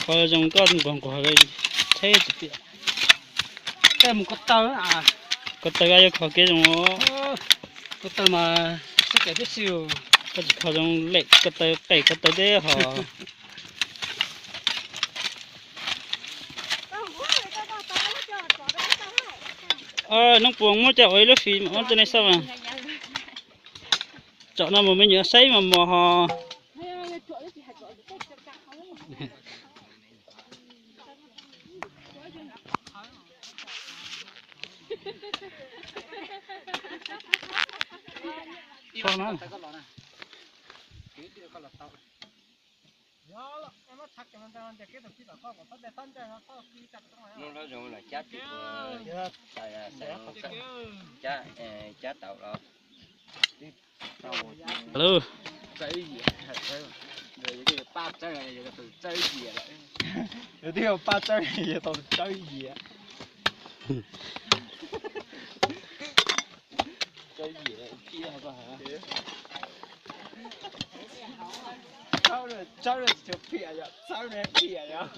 Qhov zoo koj nquag nquag tsheb tsis tiam. Koj mus ko taw, ko taw koj yuav kho kev zoo. Ko taw mas xib qis tib si. Koj tsis kho zoo lem ko taw qes ko taw teb hos. Noob Puas muab coj ua ib lub fim mas muab coj nej saib mas. Tsom no mas me nyuam saib mas mos hos. Cab tau los. Yus twb yog paj tsawb, yus tau tsawb yias. Tsawb yias, tsawb tsis phiam yom, tsawb ne phiam yom.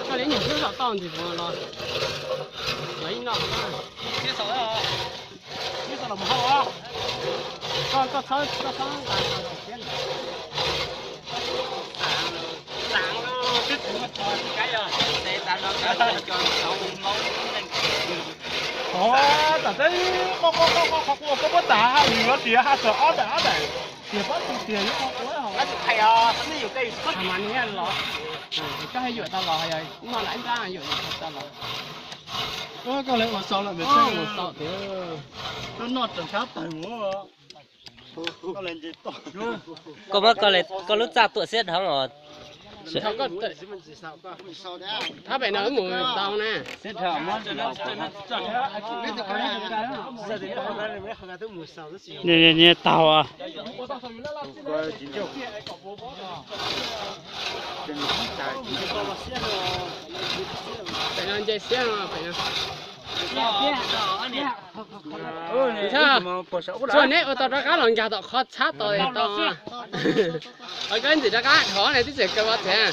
Koj li nyuag xwb saum toj ntsis puas los, los ib no. Koj, koj txhob, koj txhob nqa tau tsis thiab. Tam teb, koj, koj, koj, koj, koj muab tas haj yus yuav tias haj tawm ob daim ob daim, tias pob tw tiag yuav ua. Mas niag los, koj haj yuam tau los, yog no lam ib nrab yuam tau los. Koj li ua xaus lawm, ua xaus tiag. Koj noj tseem sab tawg mus. Koj muab koj lub txaj tuam xiab dhau os. Thab pem no wb mus tau na. Niag taug os. Pem no nce xiab no, pem no. Tsuas neb ua tau rov qab los nkag tom qhov txhab tod tau. Koj ntxim rov qab dhov ne, twb tseem kaw ua txhev.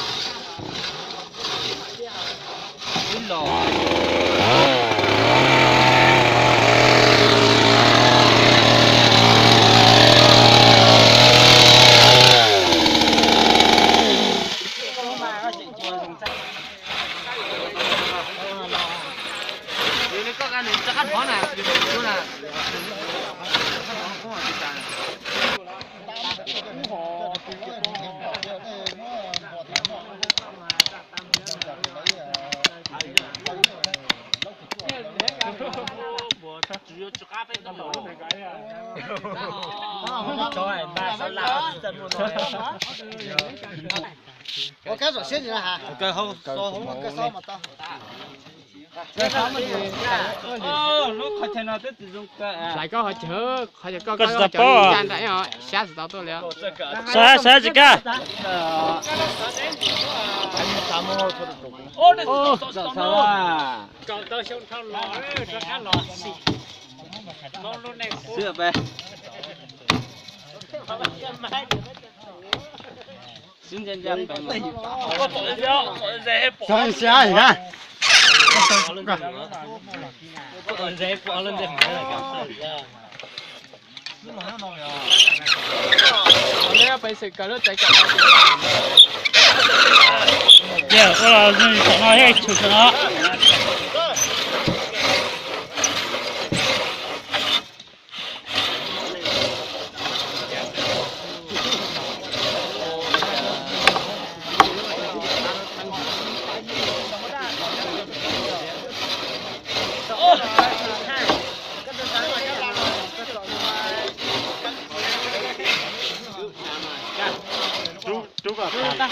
Ua kab tsom siab ntsis na has. Hlais koj qhov chaw, qhov chaw koj, koj tsis tau paub. Xyab tsis tau tuaj li. Xyab, xyab tsis kaj. Xyab, xyab, xyab. Ces ua los zoo saum no thiab tshwm saum no. Rub, rub kom tas.